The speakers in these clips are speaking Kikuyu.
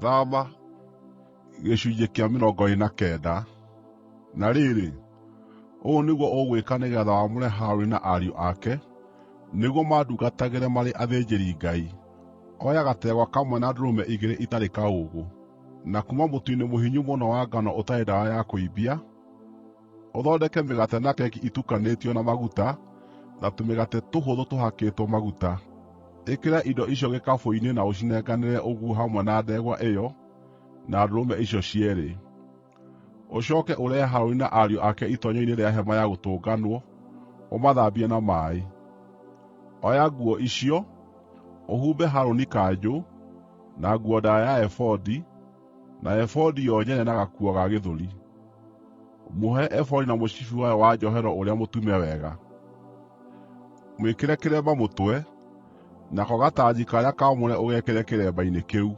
Thama gĩcunjĩ kĩa 49. Na rĩrĩ, ũũ nĩguo ũgwĩka nĩgeetha wamũre Harũni na ariũ ake, nĩguo mandungatagĩre marĩ athĩnjĩri-Ngai: Oya gategwa kamwe na ndũrũme igĩrĩ itarĩ kaũũgũ, na kuuma mũtu-inĩ mũhinyu mũno wa ngano ũtarĩ ndawa ya kũimbia, ũthondeke mĩgate na keki itukanĩtio na maguta, na tũmĩgate tũhũthũ tũhakĩtwo maguta. Ĩkĩra indo icio gĩkabũ-inĩ na ũcinenganĩre ũguo hamwe na ndegwa ĩyo na ndũrũme icio cierĩ. Ũcooke ũrehe Harũni na ariũ ake itoonyero-inĩ rĩa Hema-ya-Gũtũnganwo, ũmathambie na maaĩ. Oya nguo icio, ũhumbe Harũni kanjũ, na nguo ndaaya ya ebodi, na ebodi yo nyene na gakuo ga gĩthũri. Muohe ebodi na mũcibi wayo wa njohero ũrĩa mũtume wega. Mwĩkĩre kĩremba mũtwe, nako gatanji karĩa kaamũre ũgekĩre kĩremba-inĩ kĩu.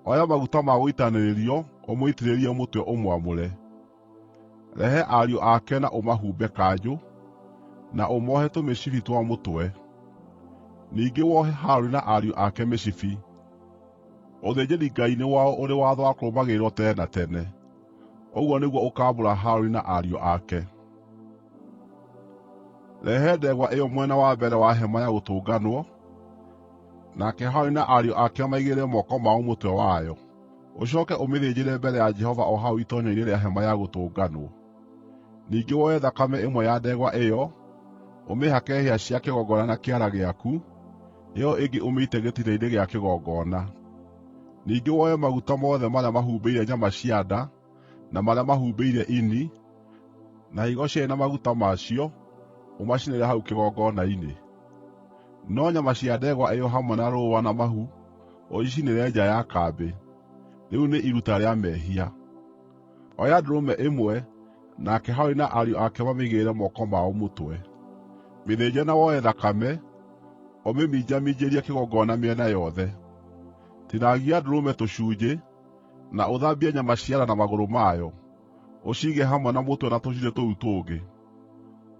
Oya maguta ma gũitanĩrĩrio ũmũitĩrĩrie mũtwe ũmwamũre. Rehe ariũ ake na ũmahumbe kanjũ, na ũmoohe tũmĩcibi twa mũtwe. Ningĩ wohe Harũni na ariũ ake mĩcibi. Ũthĩnjĩri-Ngai nĩ wao ũrĩ watho wa kũrũmagĩrĩrwo tene na tene. Ũguo nĩguo ũkaamũra Harũni na ariũ ake. Rehe ndegwa ĩyo mwena wa mbere wa Hema-ya-Gũtũnganwo, nake Harũni na ariũ ake maigĩrĩre moko mao mũtwe wayo. Ũcooke ũmĩthĩnjĩre mbere ya Jehova o hau itoonyero-inĩ rĩa Hema-ya-Gũtũnganwo. Ningĩ woe thakame ĩmwe ya ndegwa ĩyo, ũmĩhake hĩa cia kĩgongona na kĩara gĩaku, ĩyo ĩngĩ ũmĩite gĩtina-inĩ gĩa kĩgongona. Ningĩ woe maguta mothe marĩa mahumbĩire nyama cia nda, na marĩa mahumbĩire ini, na higo cierĩ na maguta macio, ũmacinĩre hau kĩgongona-inĩ. No nyama cia ndegwa ĩyo hamwe na rũũa na mahu ũcicinĩre nja ya kambĩ. Rĩu nĩ iruta rĩa mehia. Oya ndũrũme ĩmwe, nake Harũni na ariũ ake mamĩigĩrĩre moko mao mũtwe. Mĩthĩnje na woe thakame, ũmĩminjaminjĩrie kĩgongona mĩena yothe. Tinangia ndũrũme tũcunjĩ, na ũthambie nyama cia nda na magũrũ mayo, ũciige hamwe na mũtwe na tũcunjĩ tũu tũngĩ.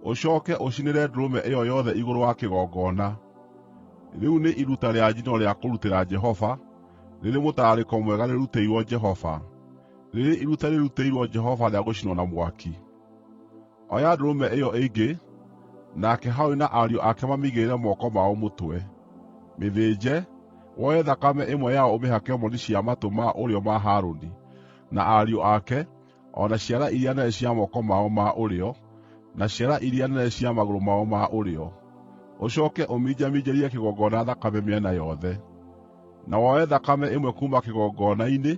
Ũcooke ũcinĩre ndũrũme ĩyo yothe igũrũ wa kĩgongona. Rĩu nĩ iruta rĩa njino rĩa kũrutĩra Jehova, rĩrĩ mũtararĩko mwega rĩrutĩirwo Jehova, rĩrĩ iruta rĩrutĩirwo Jehova rĩa gũcinwo na mwaki. Oya ndũrũme ĩyo ĩngĩ, nake Harũni na ariũ ake mamĩigĩrĩre moko mao mũtwe. Mĩthĩnje, woe thakame ĩmwe yayo ũmĩhake moni cia matũ ma ũrĩo ma Harũni na ariũ ake, o na ciara iria nene cia moko mao ma ũrĩo, na ciara iria nene cia magũrũ mao ma ũrĩo. Ũcooke ũminjaminjĩrie kĩgongona thakame mĩena yothe. Na woe thakame ĩmwe kuuma kĩgongona-inĩ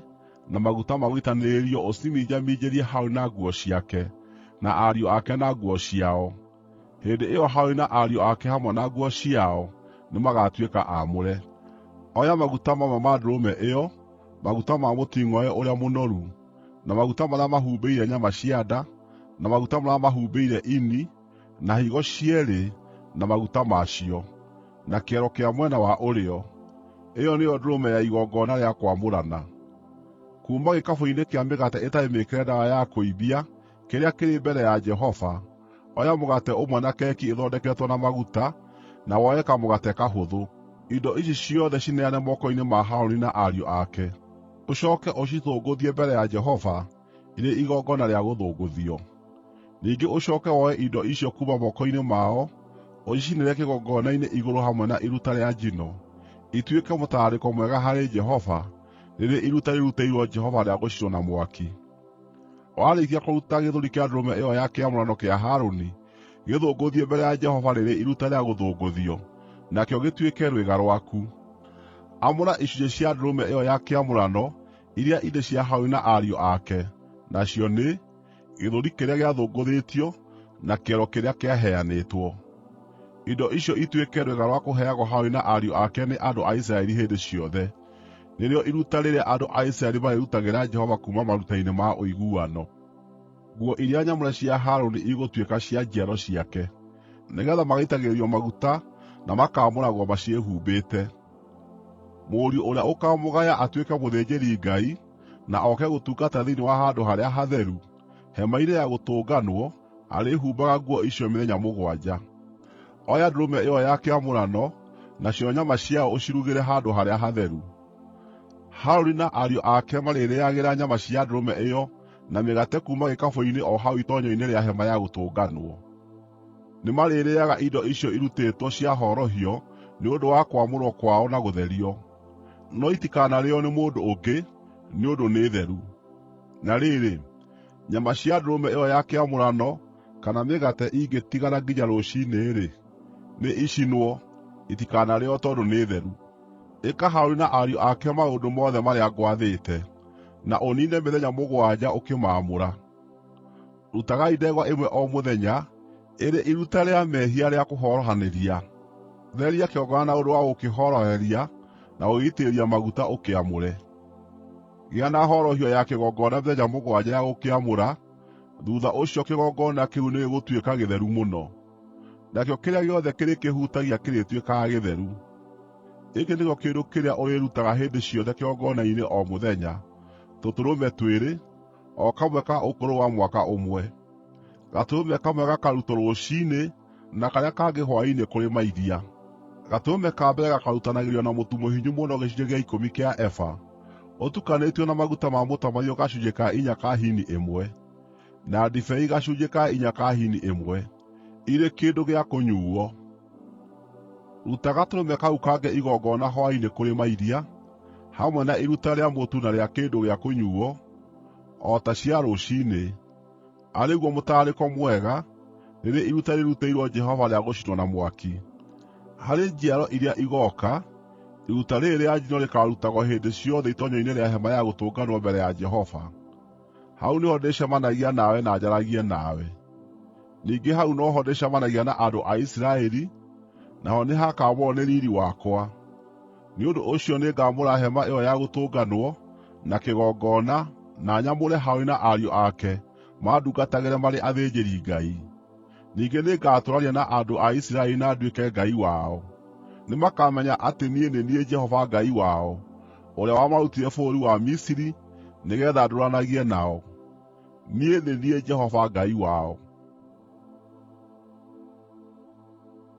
na maguta ma gũitanĩrĩrio ũciminjaminjĩrie Harũni na nguo ciake, na ariũ ake na nguo ciao. Hĩndĩ ĩyo Harũni na ariũ ake hamwe na nguo ciao nĩmagatuĩka aamũre. Oya maguta mamwe ma ndũrũme ĩyo, maguta ma mũting'oe ũrĩa mũnoru, na maguta marĩa mahumbĩire nyama cia nda, na maguta marĩa mahumbĩire ini, na higo cierĩ na maguta macio, na kĩero kĩa mwena wa ũrĩo. Ĩyo nĩyo ndũrũme ya igongona rĩa kwamũrana. Kuuma gĩkabũ-inĩ kĩa mĩgate ĩtarĩ mĩĩkĩre ndawa ya kũimbia kĩrĩa kĩrĩ mbere ya Jehova, oya mũgate ũmwe na keki ĩthondeketwo na maguta, na woe kamũgate kahũthũ. Indo ici ciothe cineane moko-inĩ ma Harũni na ariũ ake. Ũcooke ũcithũngũthie mbere ya Jehova irĩ igongona rĩa gũthũngũthio. Ningĩ ũcooke woe indo icio kuuma moko-inĩ mao, ũcicinĩre kĩgongona-inĩ igũrũ hamwe na iruta rĩa njino, ituĩke mũtararĩko mwega harĩ Jehova, rĩrĩ iruta rĩrutĩirwo Jehova rĩa gũcinwo na mwaki. Warĩkia kũruta gĩthũri kĩa ndũrũme ĩyo ya kĩamũrano kĩa Harũni, gĩthũngũthie mbere ya Jehova rĩrĩ iruta rĩa gũthũngũthio, nakĩo gĩtuĩke rwĩga rwaku. Amũra icunjĩ cia ndũrũme ĩyo ya kĩamũrano iria irĩ cia Harũni na ariũ ake, nacio nĩ: gĩthũri kĩrĩa gĩathũngũthĩtio na kĩero kĩrĩa kĩaheanĩtwo. Indo icio ituĩke rwĩga rwa kũheagwo Harũni na ariũ ake nĩ andũ a Isiraeli hĩndĩ ciothe. Nĩrĩo iruta rĩrĩa andũ a Isiraeli marĩrutagĩra Jehova kuuma maruta-inĩ ma ũiguano. Nguo iria nyamũre cia Harũni igũtuĩka cia njiaro ciake, nĩgeetha magaitagĩrĩrio maguta na makaamũragwo maciĩhumbĩte. Mũriũ ũrĩa ũkaamũgaya atuĩke mũthĩnjĩri-Ngai na oke gũtungata thĩinĩ wa Handũ-harĩa-Hatheru, Hema-inĩ-ya-Gũtũnganwo, arĩĩhumbaga nguo icio mĩthenya mũgwanja. Oya ndũrũme ĩyo ya kĩamũrano, nacio nyama ciayo ũcirugĩre handũ harĩa hatheru. Harũni na ariũ ake marĩrĩĩagĩra nyama cia ndũrũme ĩyo na mĩgate kuuma gĩkabũ-inĩ o hau itoonyero-inĩ rĩa Hema-ya-Gũtũnganwo. Nĩmarĩrĩĩaga indo icio irutĩtwo cia horohio nĩ ũndũ wa kwamũrwo kwao na gũtherio. No itikanarĩĩo nĩ mũndũ ũngĩ, nĩ ũndũ nĩ theru. Na rĩrĩ, nyama cia ndũrũme ĩyo ya kĩamũrano kana mĩgate ingĩtigara nginya rũciinĩ-rĩ, nĩ icinwo, itikanarĩĩo tondũ nĩ theru. Ĩka Harũni na ariũ ake maũndũ mothe marĩa ngwathĩte, na ũniine mĩthenya mũgwanja ũkĩmaamũra. Rutagai ndegwa ĩmwe o mũthenya, ĩrĩ iruta rĩa mehia rĩa kũhorohanĩria. Theria kĩgongona na ũndũ wa gũkĩhoroheria na gũgĩitĩrĩria maguta ũkĩamũre. Gĩa na horohio ya kĩgongona mĩthenya mũgwanja ya gũkĩamũra, thuutha ũcio kĩgongona kĩu nĩgĩgũtuĩka gĩtheru mũno. Nakĩo kĩrĩa gĩothe kĩrĩkĩhutagia kĩrĩtuĩkaga gĩtheru. Gĩkĩ nĩkĩo kĩndũ kĩrĩa ũrĩrutaga hĩndĩ ciothe kĩgongona-inĩ o mũthenya: tũtũrũme twĩrĩ, o kamwe ka ũkũrũ wa mwaka ũmwe. Gatũrũme kamwe gakarutwo rũciinĩ na karĩa kangĩ hwaĩ-inĩ kũrĩ mairia. Gatũrũme ka mbere gakarutanagĩrio na mũtu mũhinyu mũno gĩcunjĩ gĩa ikũmi kĩa eba, ũtukanĩtio na maguta ma mũtamaiyũ gacunjĩ ka inya ka hini ĩmwe, na ndibei gacunjĩ ka inya ka hini ĩmwe, irĩ kĩndũ gĩa kũnyuuo. Ruta gatũrũme kau kangĩ igongona hwaĩ-inĩ kũrĩ mairia, hamwe na iruta rĩa mũtu na rĩa kĩndũ gĩa kũnyuuo, o ta cia rũciinĩ, arĩ guo mũtararĩko mwega, rĩrĩ iruta rĩrutĩirwo Jehova rĩa gũcinwo na mwaki. Harĩ njiaro iria igooka, iruta rĩĩrĩ rĩa njino rĩkaarutagwo hĩndĩ ciothe itoonyero-inĩ rĩa Hema-ya-Gũtũnganwo mbere ya Jehova. Hau nĩho ndĩcemanagia nawe na njaragie nawe. Ningĩ hau no ho ndĩcemanagia na andũ a Isiraeli, naho nĩhakaamũrwo nĩ riiri wakwa. Nĩ ũndũ ũcio nĩngamũra hema ĩyo ya Gũtũnganwo, na kĩgongona, na nyamũre Harũni na ariũ ake mandungatagĩre marĩ athĩnjĩri-Ngai. Ningĩ nĩngatũũrania na andũ a Isiraeli na nduĩke Ngai wao. Nĩmakamenya atĩ niĩ nĩ niĩ Jehova Ngai wao, ũrĩa wamarutire bũrũri wa Misiri nĩgeetha ndũũranagie nao. Niĩ nĩ niĩ Jehova Ngai wao.